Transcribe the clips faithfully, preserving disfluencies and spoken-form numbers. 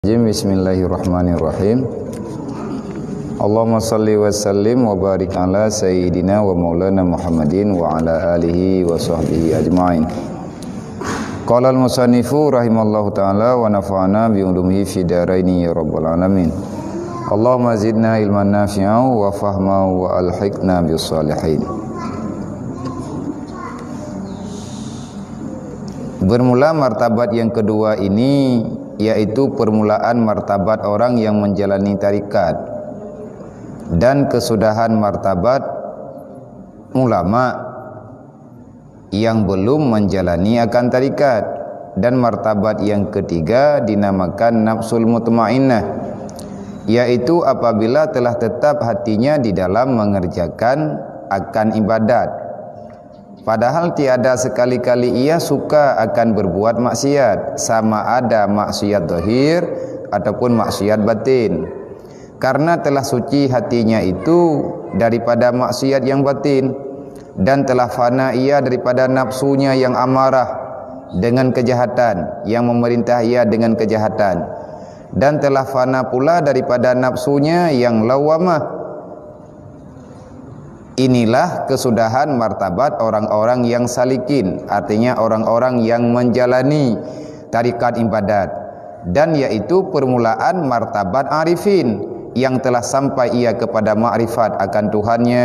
Bismillahirrahmanirrahim. Allahumma salli wa sallim wa barik ala sayyidina wa maulana Muhammadin wa ala alihi wa sahbihi ajma'in. Qala al-musannifu rahimallahu ta'ala wa nafa'ana bi ulumihi fi daraini ya rabbal alamin. Allahumma zidna ilman nafi'a wa fahma wa alhiqna bis salihin. Bermula martabat yang kedua ini, yaitu permulaan martabat orang yang menjalani tarikat dan kesudahan martabat ulama yang belum menjalani akan tarikat. Dan martabat yang ketiga dinamakan nafsul mutmainnah, yaitu apabila telah tetap hatinya di dalam mengerjakan akan ibadat. Padahal tiada sekali-kali ia suka akan berbuat maksiat, sama ada maksiat zahir ataupun maksiat batin. Karena telah suci hatinya itu daripada maksiat yang batin, dan telah fana ia daripada nafsunya yang amarah dengan kejahatan, yang memerintah ia dengan kejahatan, dan telah fana pula daripada nafsunya yang lawamah. Inilah kesudahan martabat orang-orang yang salikin, artinya orang-orang yang menjalani tarikat ibadat, dan yaitu permulaan martabat arifin yang telah sampai ia kepada makrifat akan Tuhannya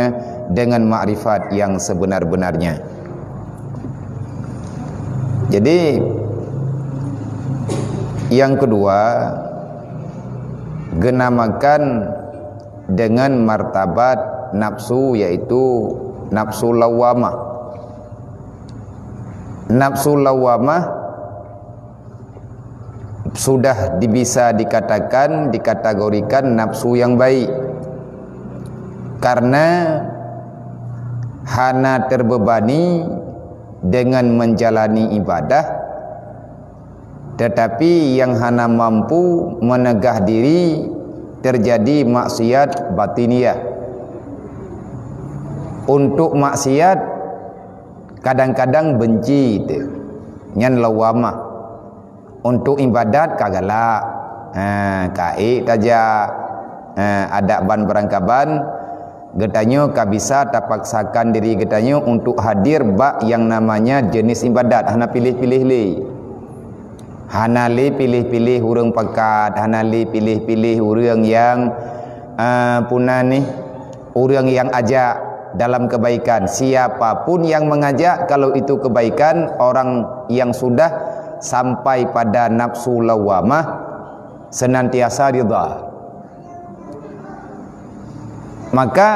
dengan makrifat yang sebenar-benarnya. Jadi, yang kedua, genamakan dengan martabat nafsu, yaitu nafsu lawamah. Nafsu lawamah sudah di-, bisa dikatakan, dikategorikan nafsu yang baik, karena hana terbebani dengan menjalani ibadah, tetapi yang hana mampu menegah diri, terjadi maksiat batiniah. Untuk maksiat kadang-kadang benci teuh, nyan lawamah. Untuk ibadat ka galak, ha, ka ék tajak, ha, adak ban beurangkaban, geutanyoe ka bisa tapaksakan diri geutanyoe untuk hadir bak yang namanya jenis ibadat, hana piléh-piléh lé. Hana lé piléh-piléh ureuëng pakat, hana lé piléh-piléh ureuëng nyang, eh, puna nih, ureuëng nyang ajak dalam kebaikan. Siapa pun yang mengajak, kalau itu kebaikan, orang yang sudah sampai pada nafsu lawamah senantiasa ridha. Maka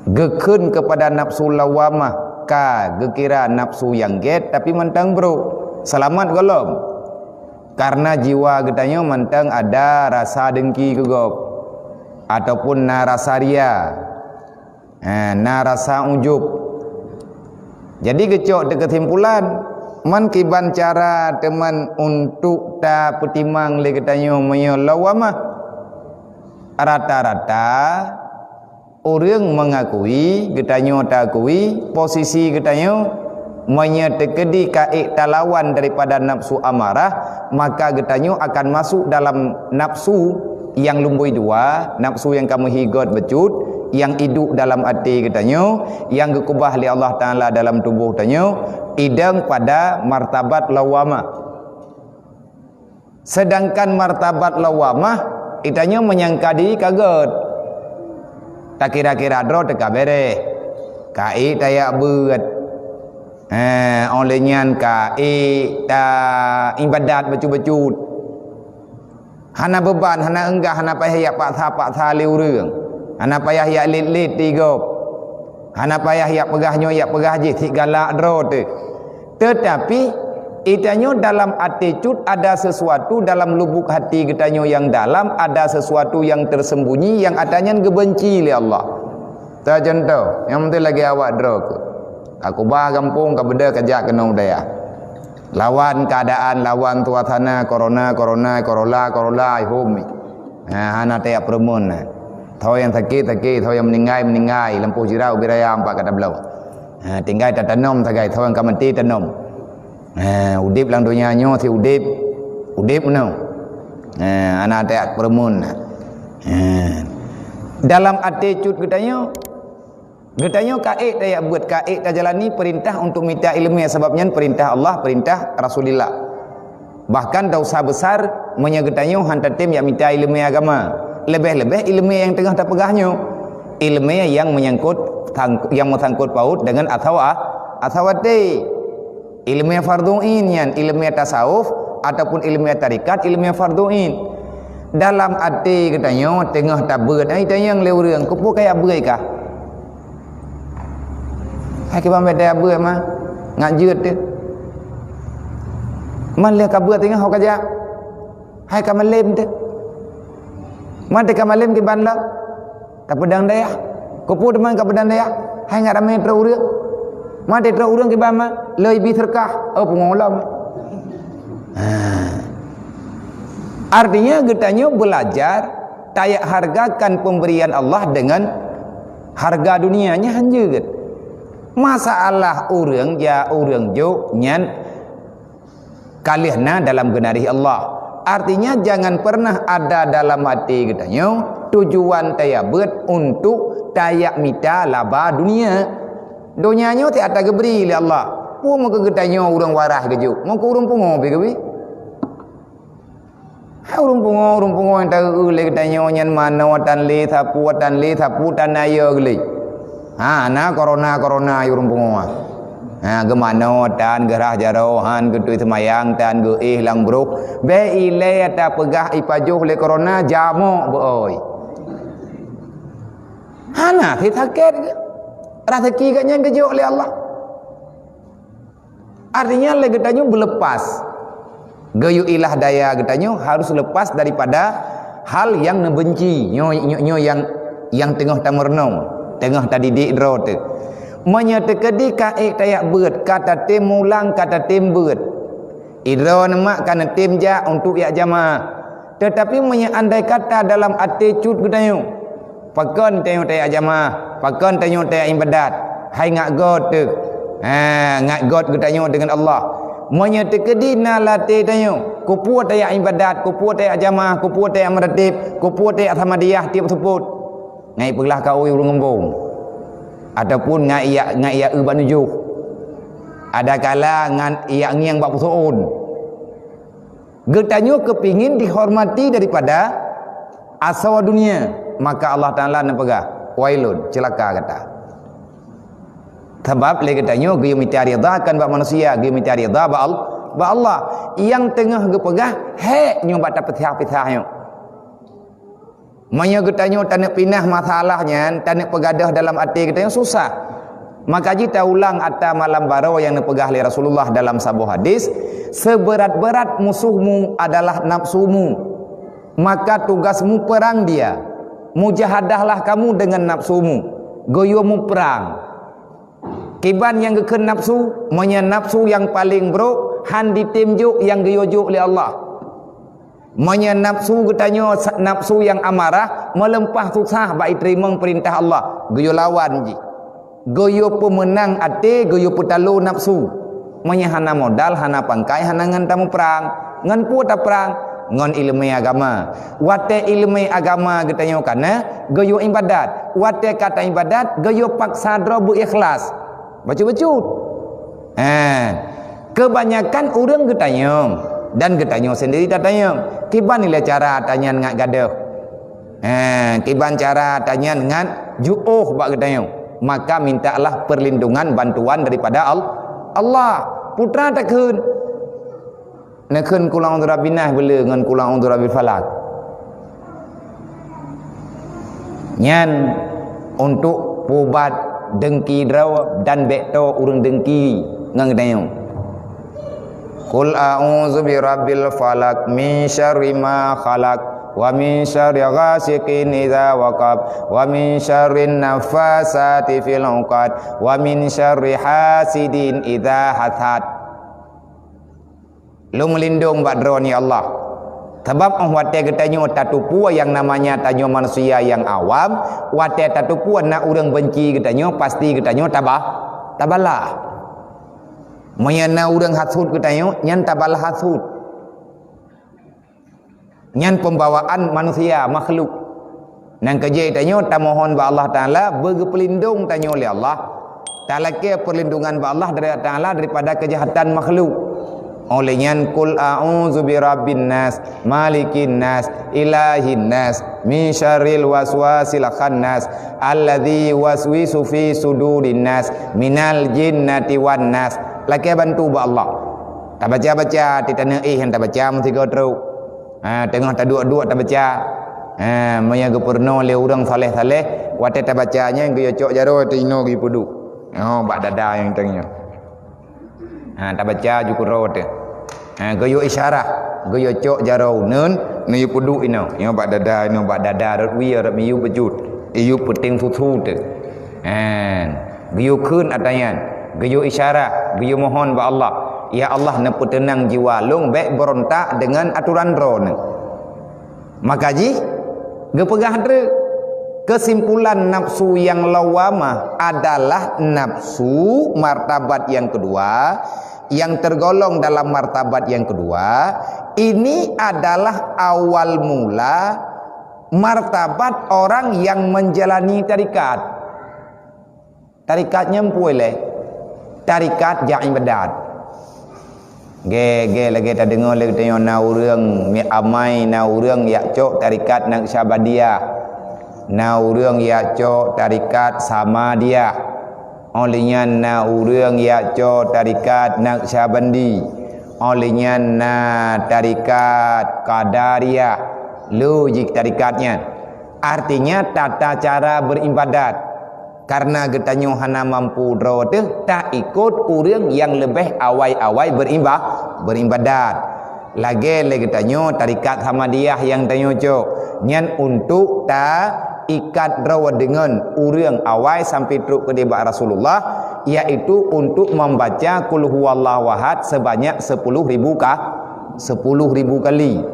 geukheun kepada nafsu lawamah ka geukira nafsu nyang gét, tapi mantong brok. Seulamat gohlom. Karena jiwa geutanyoe mantong ada rasa dengki keu gob, ataupun na rasa ria, ha, na rasa ujub. Jadi geucok teuh keusimpulan, man kiban cara teuma untuk tapeutimang lé geutanyoe meunyoe lawamah. Rata-rata ureuëng mengakui, geutanyoe taakui, posisi geutanyoe, meunyoe teukeudi ka ék talawan daripada nafsu amarah, maka geutanyoe akan masuk dalam nafsu nyang lumboi dua, nafsu nyang ka meuhigot bacut, nyang iduek dalam até geutanyoe, nyang geukeubah lé Allah Taala dalam tuboh tanyoe, idong pada martabat lawamah. Sedangkan martabat lawamah, geutanyoe meunyangka diri ka gét. Takira-kira droe teuka béréh. Ka ék tajak beuet. Eh, óh lheueh nyan ka ék ta ibadat bacut-bacut. Hana beuban, hana eunggah, hana payah jak paksa-paksa lé ureuëng. Hana payah jak lét-lét di gob. Hana payah jak peugah nyoe, jak peugah jih, cit galak droe teuh. Tetapi, geutanyoe dalam até cut ada sesuatu dalam lubuk hati geutanyoe nyang dalam, ada sesuatu nyang tersembunyi nyang ata nyan geubenci lé Allah. Teucontoh, nyang penting lagée awak droe keuh. Ka keubah gampông, ka beudôh ka jak keunoe u dayah. Lawan keuadaan, lawan suasana korona, korona, korola, korola, ihom. Ha, hana tajak peureumeun na. Tho nyang sakét, sakét, tho nyang meuninggai, meuninggai, lampôh jira ubit raya empat ka tabloe. Ha, tinggai tatanom sagai, tho nyang ka maté tanom. Ha, udeb lam donya nyoe si udeb, Udeb meunoe. Ha, hana tajak peureumeun. Ha. Dalam até cut geutanyoe, geutanyoe ka ék tajak beuet, ka ék tajalani peurintah untuk mita ileumé, sabab nyan peurintah Allah, peurintah Rasulullah. Bahkan dosa besar meunyoe geutanyoe han tatem jak mita ileumé agama, leubeh-leubeh ileumé nyang teungoh tapeugah nyoe, ileumé nyang menyangkut, nyang meusangkut paut deungon atawa, atawa até. Ileumé fardhu ain nyan, ileumé tasawuf ataupun ileumé tarekat, ileumé fardhu ain. Dalam até geutanyoe teungoh tabeuet, ai tanyong lé ureuëng, "Keupeue kajak beuet kah? Hai kiban beda beuet mah, ngat jeuet teuh. Man lé ka beuet teungoh ho kajak? Hai ka malem teuh. Man teuh ka malem kiban lom?" Kapeudang dayah. Keupeue teuma kapeudang dayah? Hai ngat ramé trok ureuëng. Maté trok ureuëng kiban ma, loi bi seureukah. Oh, pungo lom. Ha. Artinya geutanyoe belajar tajak hargakan pemberian Allah dengan harga dunia nyan han jeuet. Masalah ureuëng ja ureuëng jok nyan ka lheueh na dalam geunaréh Allah. Artinya, jangan pernah ada dalam até geutanyoe tujuan tajak beuet untuk tajak mita laba dunia. Donya nyoe teuh ata geubri lé Allah. Peue meukeue geutanyoe ureuëng waras geujok, meukeue ureuëng pungo pi geubri? Hai ureuëng pungo, ureuëng pungo nyang taeu lé geutanyoe nyan manoe tan lé, sapu tan lé, sapu tan ayo geulé. Ha, na korona-korona ureuëng pungo. Ha, geumanoe tan, geurhah jaroe han, geutui seumayang tan, geuéh lam brôk. Bék ilée tapeugah ipajoh lé korona, jamok beu-oi. Hana sit sakét geuh. Raseuki geuh nyan geujok lé Allah. Artinya lé geutanyoe beulepas. Geuyue ilah daya geutanyoe harus lepas daripada hal nyang neubenci. Nyoe, nyoe, nyoe nyang, nyang teungoh tameurunoe, teungoh tadidik droe teuh. Meunyoe teukeudi ka ék tajak beuet, ka tatem mulang, ka tatem beuet. Idroe neumak ka neutem jak untuk jak jamaah. Teutapi meunyoe andai kata dalam até cut geutanyoe, pakon tanyoe tajak jamaah, pakon tanyoe tajak iébadat, hai ngat göt teuh. Ha, ngat göt geutanyoe deungon Allah. Meunyoe teukeudi na lam até tanyoe, keupeue tajak iébadat, keupeue tajak jamaah, keupeue tajak meuratéb, keupeue tajak samadiyah tieb seupôt. Ngat peuglah kaôi ureuëng eumbong. Ataupun ngat jak, ngat jak eu bak nujoh. Adakala ngat jak ngieng bak peusuon. Geutanyoe keupingin dihormati daripada asoe dunia, maka Allah Taala neupeugah, "Wailun, ceulaka gata." Sabab lé geutanyoe geuyue mita ridha kon bak manusia, geuyue mita ridha bak Al-, bak Allah. Nyang teungoh geupeugah, hék nyoe bak tapisah-pisah nyoe. Meunyoe geutanyoe taneuk pinah masalah nyan, taneuk peugadôh dalam até geutanyoe susah. Maka jih taulang ata malam baroe nyang neupeugah lé Rasulullah dalam saboh hadis, "Seberat-berat musuhmu adalah nafsumu, maka tugasmu perang dia. Mujahadahlah kamu dengan nafsumu." Geuyue muprang. Kiban nyang geukheun nafsu, meunyoe nafsu nyang paleng brok, han jitem jok nyang geuyue jok lé Allah. Meunyoe nafsu geutanyoe sa-, nafsu nyang amarah, meuleumpah susah bak jiteurimong peurintah Allah, geuyue lawan jih. Geuyue peumeunang até, geuyue peutalo nafsu. Meunyoe hana modal, hana pangkai, hana ngon tamuprang. Ngon peue taprang? Ngon iéleumé agama. Watée iéleumé agama geutanyoe ka na, geuyue iébadat. Watée ka taiébadat, geuyue paksa droe beu ikhlas. Bacut-bacut. Ha. Keubanyakan ureuëng geutanyong dan geutanyoe seundiri tatanyong, "Kiban ilée cara tanyan ngat gadôh? Ha, kiban cara tanyan ngat jiôh bak geutanyoe?" Maka mintalah perlindungan bantuan daripada Al-, Allah. Putra takheun. Neukheun qul a'udzu birabbin nas beuleu ngon qul a'udzu birabbil falaq. Nyan untuk peuubat deungki droe dan bék toe ureuëng deungki ngon geutanyoe. Qul a'udzu birabbil falaq, min syarri ma khalaq, wa min syarri ghasiqin idza waqab, wa min syarrin nafasati fil 'uqad, wa min syarri hasidin idza hasad. Lôn meulindong bak Droe, ya Allah. Sabab óh watée geutanyoe tateupeue nyang namanya tanyoe manusia nyang awam, watée tateupeue na ureuëng beunci geutanyoe, pasti geutanyoe tabah, tabalah. Meunyoe na ureuëng hasut geutanyoe, nyan tabalah hasut. Nyan pembawaan manusia, makhluk. Nyang keujeuet tanyoe tamohon bak Allah Taala, beugeupeulindeung tanyoe lé Allah. Talakée perlindungan bak Allah dari Taala daripada kejahatan makhluk. Oleh nyan, "Qul a'udzu birabbin nas, malikin nas, ilahin nas, min syarril waswasil khannas, alladzi waswisu fi sudurin nas, minal jinnati wan nas." Lakée bantu bak Allah. Tabaca-baca, titane éh nyang tabaca meusigoe trok. Ha, teungoh taduek-duek tabaca. Ha, meunyoe geupeurunoe lé ureuëng saleh-saleh, watée tabaca nyan geuyue cok jaroe teuh inoe geuyue peuduek. Oh, bak dada nyang teuh nyoe. Ha, tabaca ju keudroe teuh. Ha, geuyue isyarah, geuyue cok jaroe uneuen, neuyue peuduek inoe. Nyoe bak dada, inoe bak dada, rot wie, rot miyueb beujeuet. Iyueb peuting susu teuh. Ha, geuyue kheun ata nyan, geuyue isyarah, geuyue mohon bak Allah. Ya Allah, neupeuteunang jiwa lôn, bék beurontak deungon atoran droeneuh. Maka jih geupeugah treuk, keusimpulan nafsu nyang lawamah adalah nafsu martabat nyang keudua, nyang tergolong dalam martabat nyang keudua. Ini adalah awal mula martabat orang yang menjalani tarikat. Tarikat nyan peue lé? Tarikat jak iébadat. Gé, gé lagée tadeungoe lé geutanyoe na ureuëng miet amai, na ureuëng jak cok tarikat Naqsyabandiyah, na ureuëng jak cok tarikat Samadiyah. Óh lheueh nyan na ureuëng jak cok tarikat Naqsyabandi. Óh lheueh nyan na tarikat Qadariyah. Lheueh jih tarikat nyan. Artinya tata cara beribadat. Karena geutanyoe hana mampu droe teuh, taikot ureuëng nyang leubeh awai-awai berimba-, beribadat. Lagée lé geutanyoe tarikat Samadiyah nyang tanyoe cok, nyan untuk taikat droe deungon ureuëng awai sampai trok keudeh bak Rasulullah, yaitu untuk membaca Qul Huwallahu Ahad sebanyak sepuluh ribu ka-, sepuluh ribu kali.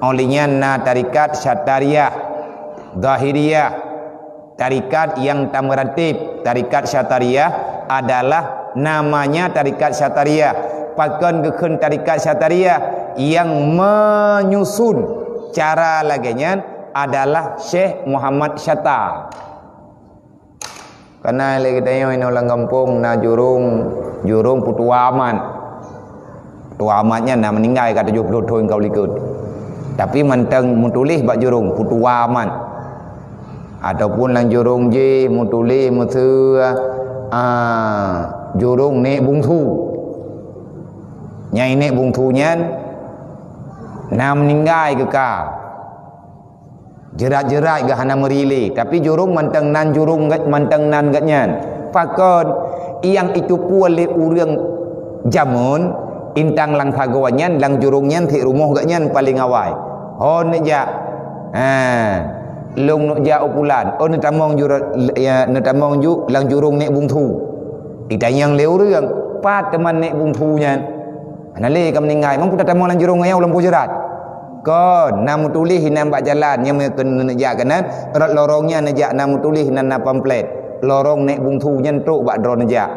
Óh lheueh nyan na tarikat Syatariyah, Zahiriyah, tarikat nyang tameuratib, tarikat Syatariyah adalah namanya tarikat Syatariyah. Pakon geukheun tarikat Syatariyah? Nyang menyusun cara lagée nyan adalah Syekh Muhammad Syatta. Kana lé geutanyoe inoe lam gampông na jurông, jurông Putua Amat. Putua Amat nyan na meuninggai ka tujoh ploh thon ka u likot. Tapi mantong meutuléh bak jurông Putua Amat. Ataupun lam jurông jih meutuléh miseue, ah, jurông Nek Bungsu. Nyang Nek Bungsu nyan na meuninggai keuka. Jeurat-jeurat geuh hana meuri lé, tapi jurông mantong nan jurông gét-, mantong nan gét nyan. Pakon, nyang jiteupeue lé ureuëng jameun, intang lam sagoe nyan, lam jurông nyan sit rumoh gét nyan paleng awai. Ho neujak. Ha. Lôn neujak u pulan. Oh neutamong jurông, ya, neutamong ju lam jurông Nek Bungsu. Itanyong lé ureuëng, pat teuma Nek Bungsu nyan? Hana lé ka meuninggai, mampu tatamong lam jurông nyan u lampôh jeurat. Kon, na meutuléh inan bak jalan, nyang meukeu neujak keunan, rot lorong nyan neujak na meutuléh inan na pamflet. Lorong Nek Bungsu nyan trok bak droe neujak.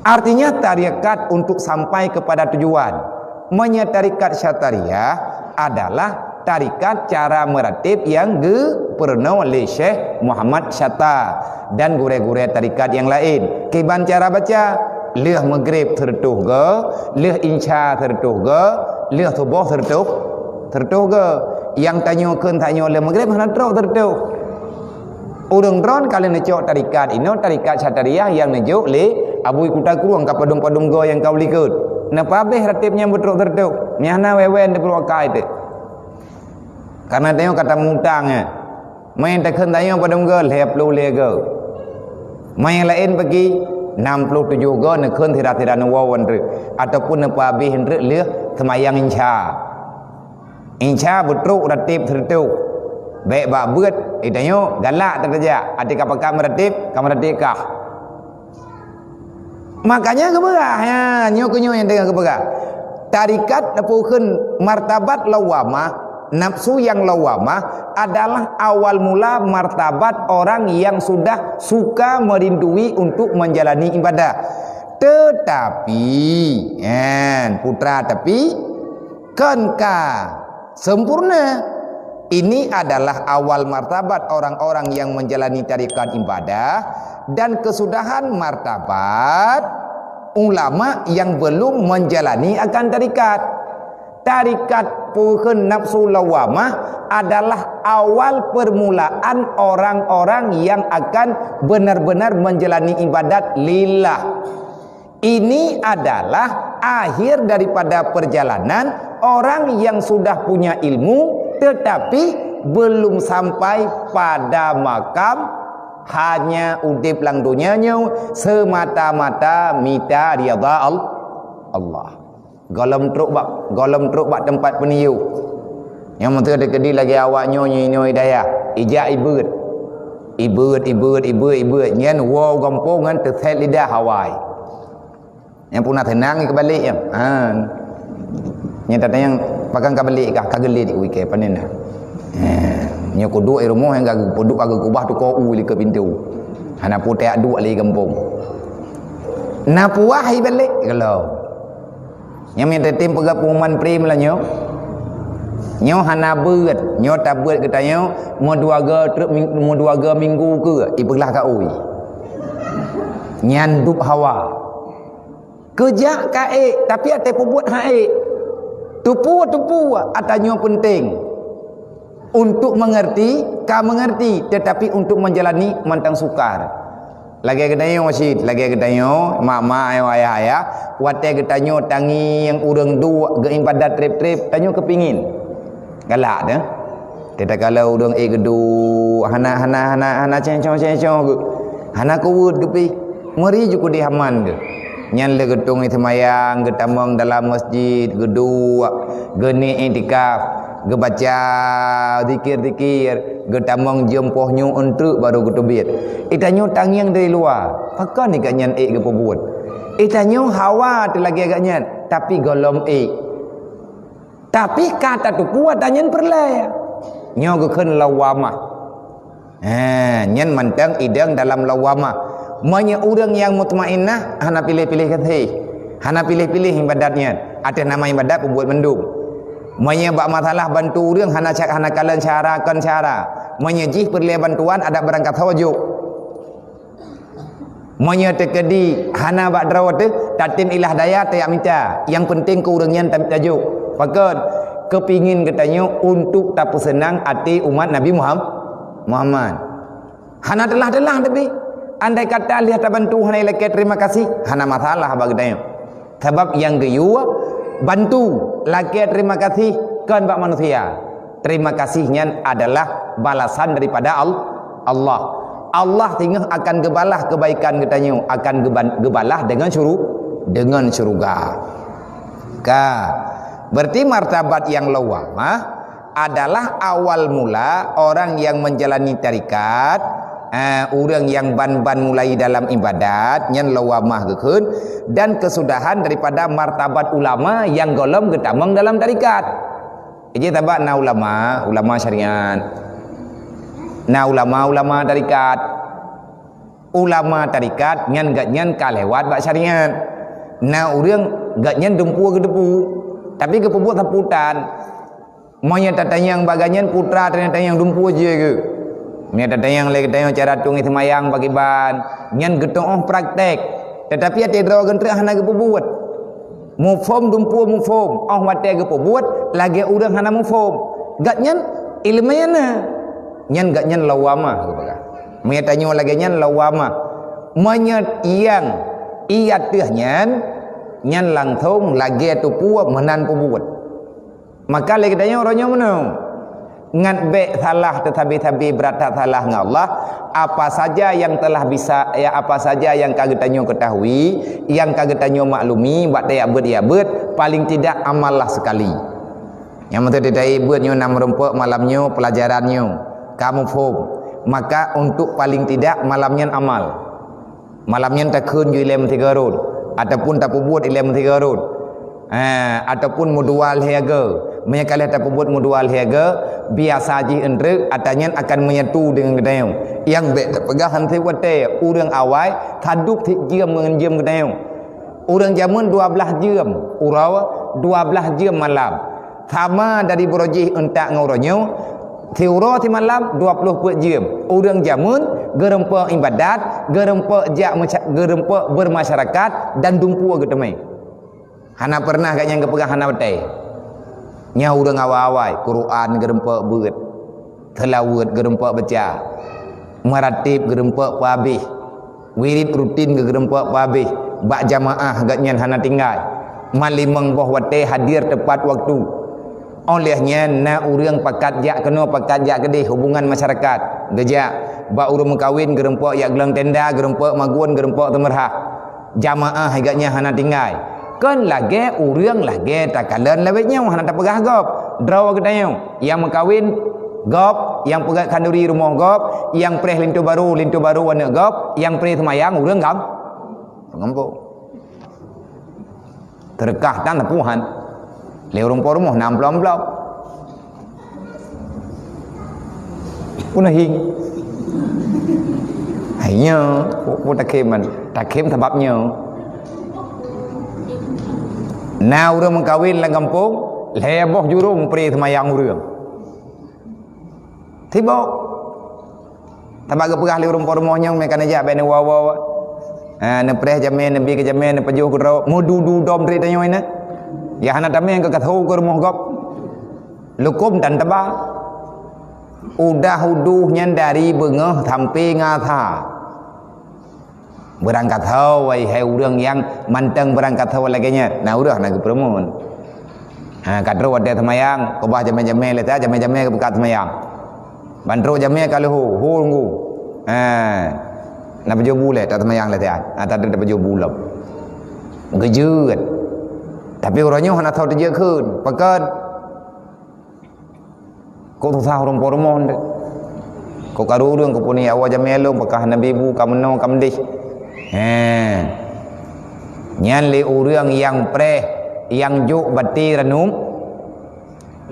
Artinya, tarekat untuk sampai kepada tujuan. Meunyoe tarekat Syatariyah adalah tarekat cara meuratéb nyang geupeurunoe lé Syekh Muhammad Syatta dan gurée-gurée tarekat nyang laén. Kiban cara baca, lheueh Maghrib sireutôh go, lheueh Isya sireutôh go, lheueh Suboh sireutôh, sireutôh go. Nyang tanyoe kheun tanyoe lheueh Maghrib hana trok sireutôh. Ureuëng droen ka lheueh neucok tarekat inoe, tarekat Syatariyah nyang neujok lé Abu Kuta Krueng ka padum-padum go nyang ka u likot. Neupeuhabéh ratéb nyan beutrok sireutôh. Nyan hana wée-wée neupeurukai teuk. Karena tanyoe ka tamutang, eh. Meunyo takheun tanyoe padum go, lhée ploh lhée go. Meunyo laén peuki, nam ploh tujoh go neukheun sira-sira neuwoe treuk, ataupun neupeuhabéh treuk lheueh seumayang Isya. Isya beutrok ratéb sireutôh. Bék bak beuet, eh, tanyoe galak that tajak. Até ka pakat meuratéb, ka meuratéb kah. Makanya geupeugah, ya, nyoe keuh nyoe nyang teungoh geupeugah. Tarekat neupeukeun martabat lawamah, nafsu nyang lawamah adalah awal mula martabat orang yang sudah suka merindui untuk menjalani ibadah. Tetapi, ya, putra tapi, Kon ka sempurna. Ini adalah awal martabat orang-orang yang menjalani tarikat ibadah dan kesudahan martabat ulama yang belum menjalani akan tarikat. Tarikat peuhun nafsu lawamah adalah awal permulaan orang-orang yang akan benar-benar menjalani ibadat lillah. Ini adalah akhir daripada perjalanan orang yang sudah punya ilmu tetapi belum sampai pada makam hanya udeb lam donya nyoe semata-mata mita ridha Al-, Allah. Gohlom trok bak, gohlom trok bak teumpat peuniyuek. Nyang meuteun teukeudi lagée awak nyoe nyoe nyoe dayah, ijak ibeuet. Ibeuet, ibeuet, ibeuet, ibeuet. Nyan woe gampông ngan teuset lidah awai. Nyang puna teunang keubalek nyan. Ha. Nyang tatanyong pakon ka balek kah, ka geulet di wike panen dah. Ha. Nyoe kuduek i rumoh nyang ka peuduek ka geukubah tuko u likot pintoe. Hana putéh duek lé gampông. Na puah i balek kalau. Nyang meutetem peugah pengumuman prem lah nyoe. Nyoe hana beuet, nyoe tabeuet geutanyoe meuduaga trok ming-, meuduaga minggu ke ipeulah ka ui. Nyan dub hawa. Keujak ka ék, tapi até peubuet hak ék. Tupu-tupu atanyoe penting. Untuk mengerti, ka mengerti, tetapi untuk menjalani mantong sukar. Lagée geutanyoe cit, lagée geutanyoe, mak-mak, ayah-ayah, watée geutanyoe tangieng ureuëng duek geuibadat treb-treb, tanyoe keupingin. Galak deh. Teutakala ureuëng ék geuduek, hana, hana, hana, hana ceng-cong-ceng-cong geuh. Hana kuweuet geuh pih. Meuri ju kudeh aman geuh. Nyan lé geutong seumayang, geutamong dalam masjid, geuduek, geuniet iktikaf, geubaca zikir-zikir, geutamong jeuem poh nyoe eunteuk barô geuteubiet. Itanyoe tangieng dari luwa, pakon nyan ék geupeubuet. Itanyoe hawa teulagée geuh nyan, tapi gohlom ék. Tapi ka tatupu atanyan peureulée. Nyoe geukheun lawamah. Ha, nyan mantong idong dalam lawamah. Meunyoe ureuëng nyang mutmainnah hana piléh-piléh gaséh, hana piléh-piléh ibadat nyan, ateueh nama ibadat peubuet mandum. Meunyoe bak masalah bantu ureuëng hana ca-, hana kalon syara kon syara. Meunyoe jih peureulée bantuan adak beurangkat sawajuk. Meunyoe teukeudi hana bak droe teuh, tatem ilah daya tajak mita. Nyang penting keu ureuëng nyan ta-, tajok. Pakon? Keupingin geutanyoe untuk tapeuseunang até umat Nabi Muham-, Muhammad. Hana teulah-teulah tapi andai kata lheueh tabantu hana ilakée terima kasih, hana masalah bak geutanyoe. Sabab nyang geuyue bantu lakée terima kasih kon bak manusia. Terima kasih nyan adalah balasan daripada Al-, Allah. Allah singoh akan geubalah kebaikan geutanyoe, akan geuban-, geubalah dengan syuru-, dengan syurga. Ka. Berarti martabat nyang lawamah adalah awal mula orang yang menjalani tarikat, eh, ureuëng nyang ban-ban mulai dalam ibadat, nyan lawamah geukheun, dan kesudahan daripada martabat ulama nyang gohlom geutamong dalam tarikat. Jadi sabab na ulama, ulama syariat. Na ulama, ulama tarikat. Ulama tarikat nyan geuhnyan ka lewat bak syariat. Na ureuëng geuhnyan dumpeue geuteupeue, tapi geupeubuet saputan. Meunyoe tatanyong bak geuhnyan putra, tatanyong dumpeue jih geuh. Meunyoe tatanyong lé geutanyoe cara tueng seumayang pakriban, nyan geutuoh praktek. Tetapi até droe geunteuk hana geupeubuet. Muphom dumpeue muphom, óh watée geupeubuet lagée ureuëng hana muphom. Geuhnyan iéleumé na. Nyan geuhnyan lawamah geupeugah. Meunyoe tanyoe lagée nyan lawamah. Meunyoe nyang ié ateueh nyan, nyan langsong lagée teupeue meunan peubuet. Maka lé geutanyoe uroe nyoe meunoe. Ngat bék salah teusabe-sabe brat that salah ngon Allah. Apa saja yang telah bisa, ya, apa saja yang ka geutanyoe ketahui, yang ka geutanyoe maklumi, bak tajak beuet, jak beuet, paling tidak amallah sekali. Nyang meuteudeh tajak beuet nyoe na meurumpok malam nyoe pelajaran nyoe. Ka muphom. Maka untuk paling tidak malam nyan amal. Malam nyan takheun ju ilée meusigoe rot, ataupun tapeubuet ilée meusigoe rot. Ha, ataupun meudua lhée go. Meunyoe ka lheueh tapeubuet meudua lhée go, biasa jih eunteuk atra nyan akan meunyetu deungon geutanyoe. Nyang bék tapeugah han sép watée, ureuëng awai sadub sit jeuem ngon jeuem geutanyoe. Ureuëng jameun dua blaih jeuem uroe, dua blaih jeuem malam. Sama dari buroe jih euntak ngon uroe nyoe, siuroe simalam dua ploh peuet jeuem. Ureuëng jameun geurumpok iébadat, geurumpok jak meuca-, geurumpok beurmasyarakat dan dumpeue geuteumé. Hana peureunah gobnyan geupeugah hana watée. Nyan ureuëng awai-awai, Quran geurumpok beuet, seulaweuet geurumpok baca, meuratib geurumpok peuhabéh, wirid rutin geurumpok peuhabéh, bak jamaah gobnyan hana tinggai. Malimong boh watée hadir teupat waktu. Óh lheueh nyan na ureuëng pakat jak keunoe, pakat jak keudeh, hubungan masyarakat. Geujak bak ureuëng meukawen geurumpok jak glöng tenda, geurumpok magun, geurumpok teumeurhah. Jamaah gobnyan hana tinggai. Kon lagée ureuëng lagée takalon lawét nyoe hana tapeugah gob. Droe geutanyoe, nyang meukawen gob, nyang peugét khanduri rumoh gob, nyang preh linto barô, linto barô aneuëk gob, nyang preh seumayang ureuëng gam-, gampông. Teureukah tan teupuhan. Lé ureuëng po rumoh na amplop-amplop. Pun hing. Hai nyoe, pu-, pu takhém man. Takhém sabab nyoe. Na ureuëng meukawen lam gampông, lhée boh jurông preh seumayang ureuëng. Sibok. Sabab geupeugah lé ureuëng po rumoh nyoe, meukaneujak bék neuwoe-woe. Ha, neupreh jamé, neubi keu jamé, neupajoh keu droe, meududu dom trek tanyoe na. Ya hana tamé keu katho keu rumoh gob. Lukôm tan teuba. Udah udoh nyan dari beungoh sampoe ngon asa. Beurangkat ho, wai hai ureuëng nyang mantong beurangkat ho lagée nyan. Na ureuëng na geupeureumeun. Ha, ka trok watée seumayang, keubah jamé-jamé lé ta, jamé-jamé geubuka seumayang. Ban trok jamé ka leuho, ho lunggu. Ha. Na pajoh bu lé, ta seumayang lé ta. Ha, ta pajoh bu lom. Geujeuet. Tapi uroe nyoe hana tho teujeuet kheun. Pakon? Kok susah ureuëng po rumoh nde? Kok karu ureuëng keupeue ni awai jamé lom, pakah nabi bu ka meunoe ka meudeh. He. Nyan lé ureuëng nyang preh, nyang jok batée ranum,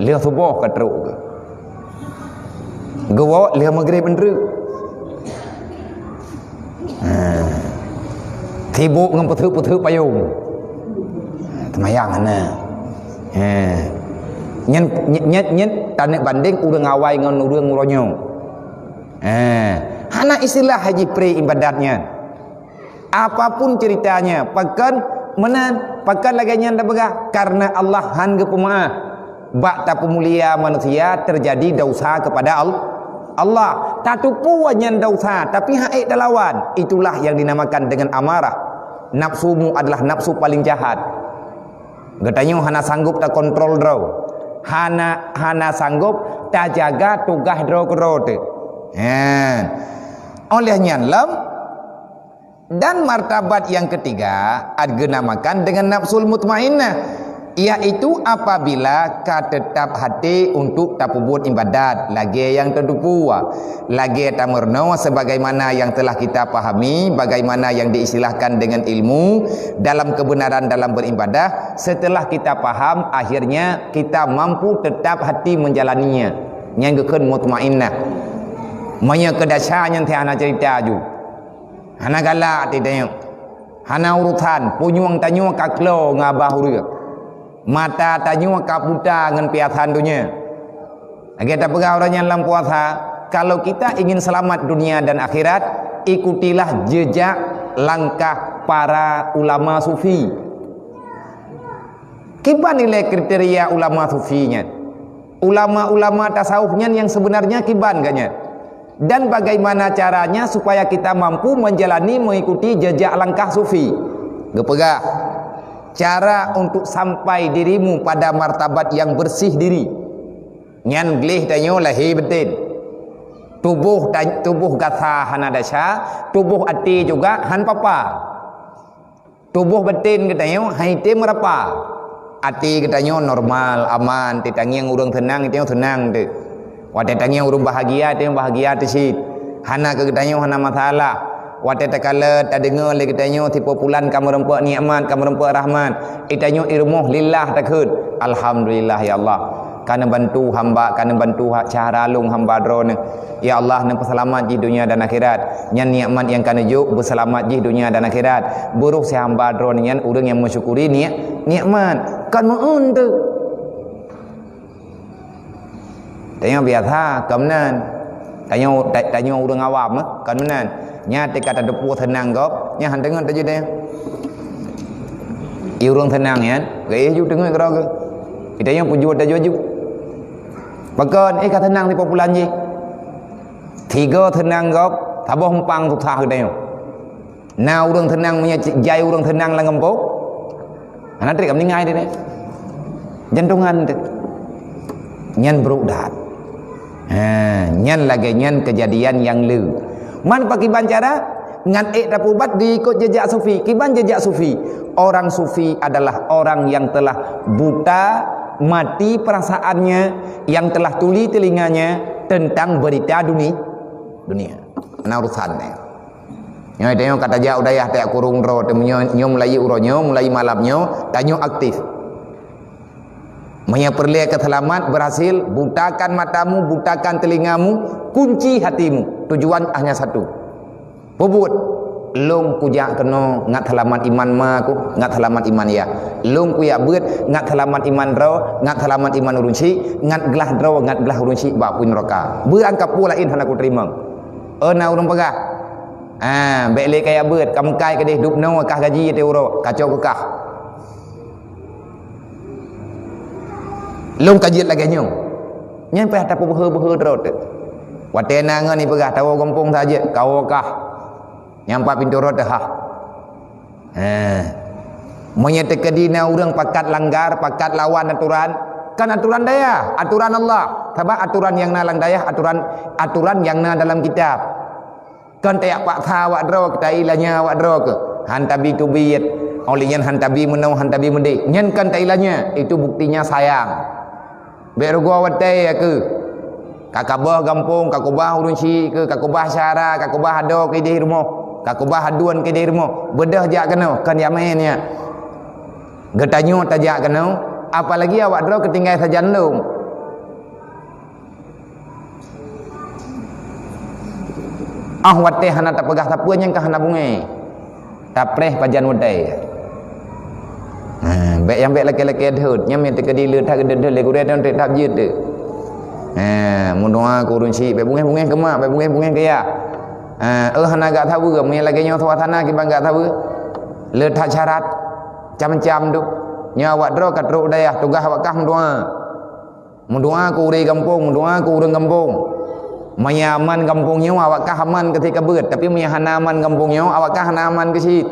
lheueh suboh ka trok geuh. Geuwoe lheueh maghrib eunteuk. Ha. Sibok ngon peuteuk-peuteuk payong. Ha, teumayang hana. Ha. Nyan, nyan, nyan, nyan taneuk bandeng ureuëng awai ngon ureuëng uroe nyoe. Ha. Hana istilah haji preh iébadat nyan. Apapun ceritanya, pakon meunan, pakon lagée nyan tapeugah, karena Allah han geupeumaáh. Bak tapeumulia manusia terjadi dosa kepada Al-, Allah. Tateupeue nyan dosa, tapi han ék talawan. Itulah yang dinamakan dengan amarah. Nafsumu adalah nafsu paling jahat. Geutanyoe hana sanggob takontrol droe. Hana, hana sanggob tajaga tugaih droe keudroe teuh. He. Óh lheueh nyan lom, Dan martabat yang ketiga, geuhnamakan dengan nafsul mutmainnah, yaitu apabila ka teutap hati untuk tapeubuet ibadat, lagée nyang tateupeue, lagée tameurunoe sebagaimana yang telah kita pahami, bagaimana yang diistilahkan dengan ilmu dalam kebenaran dalam beribadah. Setelah kita paham, akhirnya kita mampu tetap hati menjalaninya. Nyang geukheun mutmainnah. Meunyoe keu dasha nyan teuh hana cerita aju. Hana galak até tanyoe. Hana urusan, punyueng tanyoe ka klo ngon babah ureuëng. Mata tanyoe ka buta ngon piasan donya. Lagée tapeugah ureuëng nyan lam puasa, kalau kita ingin selamat dunia dan akhirat, ikutilah jejak langkah para ulama sufi. Kiban ilée kriteria ulama sufi nyan? Ulama-ulama tasawuf nyan yang sebenarnya kiban geuh nyan? Dan bagaimana caranya supaya kita mampu menjalani, mengikuti jejak langkah sufi? Geupeugah, cara untuk sampai dirimu pada martabat yang bersih diri. Nyan gleh tanyoe lahé baten. Tuboh ta-, tuboh gata hana dasha, tuboh até juga han papa. Tuboh baten geutanyoe han item meurapa. Até geutanyoe normal, aman, teutangieng ureuëng seunang, geutanyoe seunang teuh. Watée tangieng ureuëng bahagia, geutanyoe bahagia teuh cit. Hana keu geutanyoe hana masalah. Watée takalon, tadeungoe lé geutanyoe si pulan ka meurumpok nikmat, ka meurumpok rahmat, geutanyoe i rumoh lillah takheun, "Alhamdulillah ya Allah, ka neubantu hamba, ka neubantu ha-, syahara lôn hamba Droeneueh." Ya Allah, neupeuseulamat jih donya dan akhirat. Nyan nikmat nyang ka neujok, beuseulamat jih donya dan akhirat. Beuroh si hamba Droeneueh nyan ureuëng nyang meusyukuri ni-, nikmat. Kon meu-ôn teuh. Tanyoe biasa, kon meunan. Tanyoe, ta-, tanyoe ureuëng awam, eh, kon meunan. Nyan teuka tateupeue seunang gob, nyan han teungeut tajak tanyoe. I ureuëng seunang nyan, geuéh ju teungeut keudroe geuh. Di tanyoe peujeuet tajak ju. Pakon, eh, ka seunang sipoh pulan jih. Tiga seunang gob, saboh empang susah geutanyoe. Na ureuëng seunang meunyoe jai ureuëng seunang lam gampông, hana treb ka meuninggai teuh. Jantungan teuh. Nyan brok that. Ha, nyan lagée nyan keujadian nyang le. Man pakiban cara? Ngan ék tapeuubat diikot jejak sufi. Kiban jejak sufi? Orang sufi adalah orang yang telah buta mati perasaannya, yang telah tuli telinganya tentang berita duni-, dunia. Nah, urusannya. Nyoe tanyoe ka tajak u dayah tajak kurong droe teuh, nyoe, nyoe mulai uroe nyoe, mulai malam nyoe, tanyoe aktif. Meunyoe peureulée keu seulamat, berhasil, butakan matamu, butakan telingamu, kunci hatimu. Tujuan hanya satu. Peubuet, lôn kujak keunoe ngat seulamat iman ma ku, ngat seulamat iman yah. Lôn kujak beuet ngat seulamat iman droe, ngat seulamat iman ureuëng syik, ngat glah droe, ngat glah ureuëng syik bak apui neuraka. Beurangkapeue laén hana kuteurimong. Oh, na ureuëng peugah, "Ah, bék lé kajak beuet, ka meukai keudeh, dub noe kah gaji teuh uroe, kacok keu kah." Lôn ka jeuet lagée nyoe. Nyan payah tapeubeuhe-beuhe droe teuh. Watée na ngon ipeugah, "Tawoe gampông saja, kawoe kah." Nyang pat pintoe rot teuhah. Heh. Meunyoe teukeudi na ureuëng pakat langgar, pakat lawan aturan, kan aturan dayah, aturan Allah. Sabab aturan nyang na lam dayah, aturan, aturan nyang na dalam kitab. Kan tajak paksa awak droe, tailanya awak droe keuh. Han tabi teubiet. Oleh nyan han tabi meunoe, han tabi meudeh. Nyan kan tailanya, itu buktinya sayang. Bék rugoe watée ya keuh. Ka kabah gampông, ka kubah ureuëng syik keuh, ka kubah syara, ka kubah adoe keudeh rumoh, ka kubah aduen keudeh rumoh. Beudôh jak keunoe, kan jak maén nyan. Geutanyoe tajak keunoe, apalagi awak droe keutinggai sajan lom. Ah watée hana tapeugah sapeue nyang ka hana beungéh. Tapreh pajan watée. Ha, bék nyang bék lakée-lakée deuhot, nyang meuteukeu dileuet that geudeuh-deuh lé gurée dan treb that jeuet teuh. Ha, meudoa keu ureuëng syik, bék beungéh-beungéh keu mak, bék beungéh-beungéh keu yah. Ha, eh hana gak saweue, meunyoe lagée nyoe suasana kiban gak saweue. Le that syarat, macam-macam tu. Nyoe awak droe ka trok u dayah, tugaih awak kah meudoa. Meudoa keu ureuëng gampông, meudoa keu ureuëng gampông. Meunyoe aman gampông nyoe, awak kah aman keu sikabeuet, tapi meunyoe hana aman gampông nyoe, awak kah hana aman keu cit.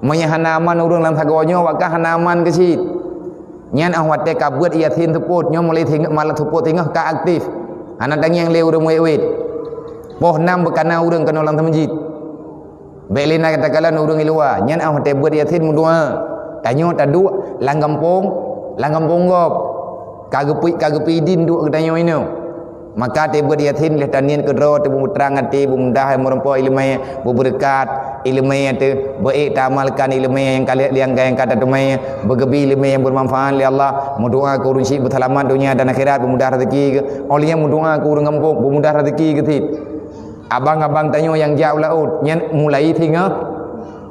Meunyoe hana aman ureuëng lam sagoe nyoe, awak kah hana aman keu cit. Nyan óh watée ka beuet Yasin seupôt nyoe, mulai singoh, malam seupôt singoh ka aktif. Hana tangieng lé ureuëng wét-wét. Poh nam beukana ureuëng keunoe lam seumeujid. Bék lé na takalon ureuëng i luwa, nyan óh watée beuet Yasin meudoa. Tanyoe taduek lam gampông, lam gampông gob. Ka geupeu-, ka geupeuidin duek geutanyoe inoe. Maka teuh beuet Yasin lheueh taniet keudroe teuh beumeutrang até, beumudah meurumpok iéleumé, beubeureukat iéleumé teuh, beuék taamalkan iéleumé nyang ka lheueh nyang ka, nyang ka tateumé, beugeubi iéleumé nyang beumanfaat lé Allah, meudoa keu ureuëng syik beuseulamat donya dan akhirat, beumudah rezeki geuh. Óh lheueh nyan meudoa keu ureuëng gampông, beumudah rezeki geuh cit. Abang-abang tanyoe nyang jak u laôt, nyan mulai singoh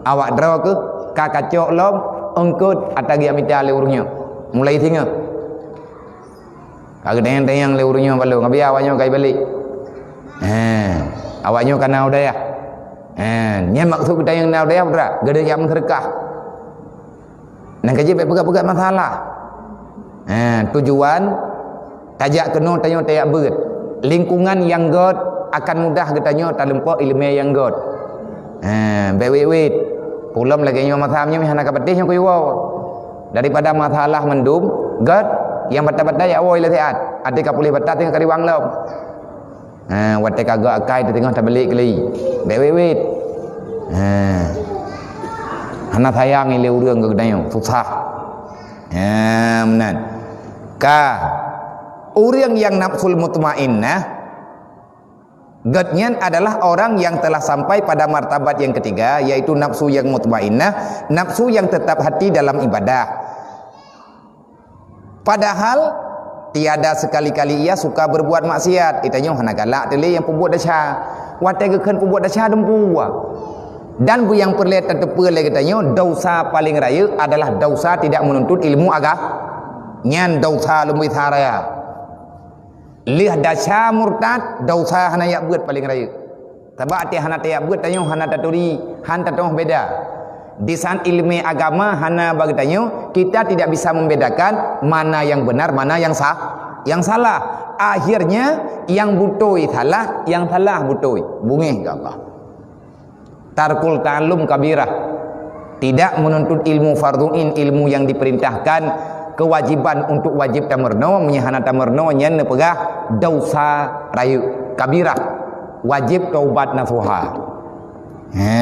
awak droe keuh ka kacok lom, eungkôt ata geujak mita lé ureuëng nyoe. Mulai singoh. Ka geutanyong-tanyong lé ureuëng nyoe balom, ngabi awak nyoe ka ibalek. He, awak nyoe ka na u dayah. He, nyan maksud geutanyong na u dayah, putra, geutanyoe jak meuseudeukah. Nyang ka jeuet bék peugah-peugah masalah. Ha, tujuan tajak keunoe tanyoe tajak beuet. Lingkungan nyang gét akan mudah geutanyoe taleumpok iéleumé nyang gét. Ha, bék wét-wét. Pulom lagée nyoe masa nyoe hana ka patéh nyoe kuyue. Daripada masalah mandum gét nyang batat-batat jak woe lé siat. Até ka puléh batat teuka riwang lom. Ha, watée ka gét akai teuteungoh tabalek keulai. Bék wét-wét. Ha. Hana sayang ilée ureuëng keu geutanyoe, susah. Ha, meunan. Ka ureuëng nyang nafsul mutmainnah, gét nyan adalah orang yang telah sampai pada martabat yang ketiga, yaitu nafsu yang mutmainnah, nafsu yang tetap hati dalam ibadah. Padahal tiada sekali-kali ia suka berbuat maksiat. Geutanyoe hana galak teuh lé nyang peubuet desya. Watée geukheun peubuet desya dumpeue. Dan nyang peureulée tateupeue lé geutanyoe, desya paleng rayeuk adalah desya tidak menuntut ilmu aga-, nyan desya lumboi sa raya. Lheueh desya murtad, desya hana jak beuet paléng rayeuk. Sabab até hana tajak beuet tanyoe hana taturi, han tatu'oh beda. Di saat ilmu agama hana bagi tanyoe, kita tidak bisa membedakan mana yang benar, mana yang sah, yang salah. Akhirnya, yang beutôi salah, yang salah beutôi. Beungéh keu Allah. Tarkul ta'allum kabirah. Tidak menuntut ilmu fardu ain, ilmu yang diperintahkan, kewajiban untuk wajib tameurunoe, meunyo hana tameurunoe nyan neupeugah desya rayeuk kabirah. Wajib taubat nasuha. Ha.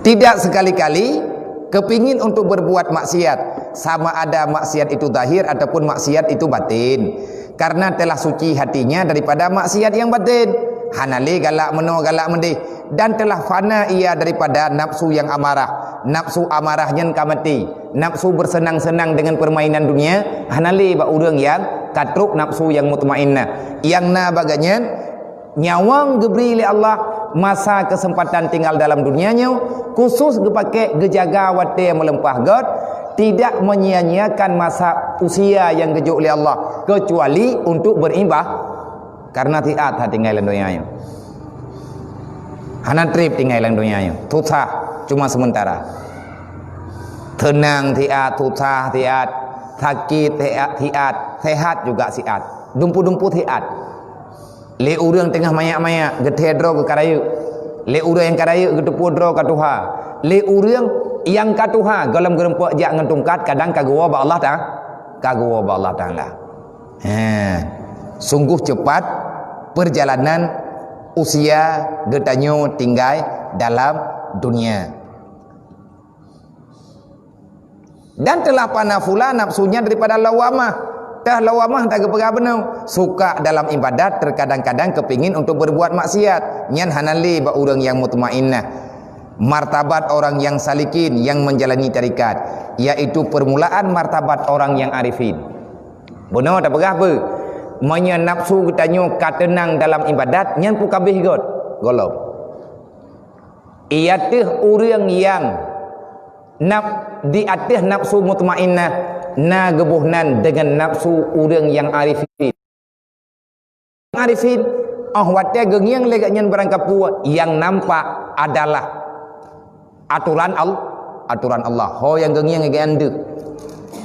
Tidak sekali-kali kepingin untuk berbuat maksiat, sama ada maksiat itu zahir ataupun maksiat itu batin. Karena telah suci hatinya daripada maksiat yang batin. Hana lé galak meunoe galak meudéh. Dan telah fana ia daripada nafsu yang amarah. Nafsu amarah nyan ka maté. Nafsu bersenang-senang dengan permainan dunia, hana lé bak ureuëng nyang ka trok nafsu yang mutmainnah. Nyang na bagai nyan, nyawöng geubri lé Allah masa keuseumpatan tinggal dalam dunia nyoe, khusus geupaké geujaga watée meuleumpah göt, tidak menyia-nyiakan masa usia nyang geujok lé Allah, kecuali untuk beribadah. Karena siat that tinggai lam donya nyoe. Hana treb tinggai lam donya nyoe. Susah cuma sementara. Teunang siat, susah siat, sakit siat, siat, sehat juga siat. Dumpu-dumpu siat. Lé ureuëng teungoh manyak-manyak, geuthée droe geukarayeuek. Lé ureuëng nyang karayeuek geuteupeue droe ka tuha. Lé ureuëng nyang ka tuha, gohlom geurumpok jak ngon tungkat, kadang ka geuwoe bak Allah Ta-, ka geuwoe bak Allah Taala. He, sungguh cepat perjalanan usia geutanyoe tinggai dalam dunia. Dan telah fana pula nafsunya daripada lawamah. Tah lawamah tak geupeugah beuneuh. Suka dalam ibadat, terkadang-kadang kepingin untuk berbuat maksiat. Nyan hana lé bak ureuëng nyang mutmainnah. Martabat orang yang salikin yang menjalani tarikat, yaitu permulaan martabat orang yang arifin. Bunoe tapeugah beu, meunyoe nafsu geutanyoe ka teunang dalam ibadat, nyan peue ka abéh göt? Gohlom. Iateueh ureuëng nyang naf-, di ateueh nafsu mutmainnah na geuboh nan deungon nafsu ureuëng nyang arifin. Arifin, óh watée geungieng lé gobnyan barang kapeue, nyang nampak adalah atoran Al-, atoran Allah. Ho nyang geungieng gobnyan deuh.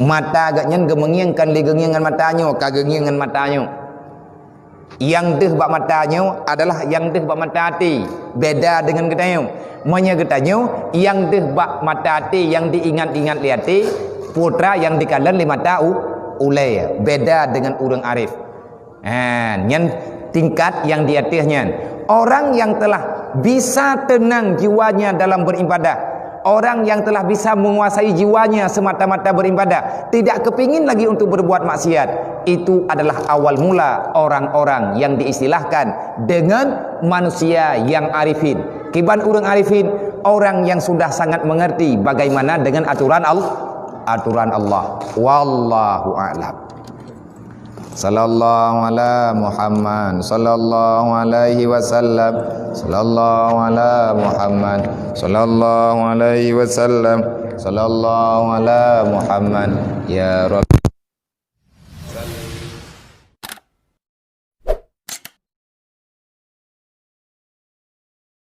Mata gobnyan geumeungieng kon lé geungieng ngon mata nyoe, ka geungieng ngon mata nyoe. Nyang deuh bak mata nyoe adalah nyang deuh bak mata até. Beda deungon geutanyoe. Meunyoe geutanyoe, nyang deuh bak mata até nyang diingat-ingat lé até, putra nyang dikalon lé mata u-, ulée. Beda deungon ureuëng arif. Ha, nyan tingkat nyang di ateueh nyan. Orang yang telah bisa tenang jiwanya dalam beribadah, orang yang telah bisa menguasai jiwanya semata-mata beribadah, tidak kepingin lagi untuk berbuat maksiat, itu adalah awal mula orang-orang yang diistilahkan dengan manusia yang arifin. Kiban ureuëng arifin, orang yang sudah sangat mengerti bagaimana dengan aturan Al-, aturan Allah. Wallahu a'lam. Sallallahu ala Muhammad, sallallahu alaihi wasallam, sallallahu ala Muhammad, sallallahu alaihi wasallam, sallallahu ala Muhammad. Ya Rabb.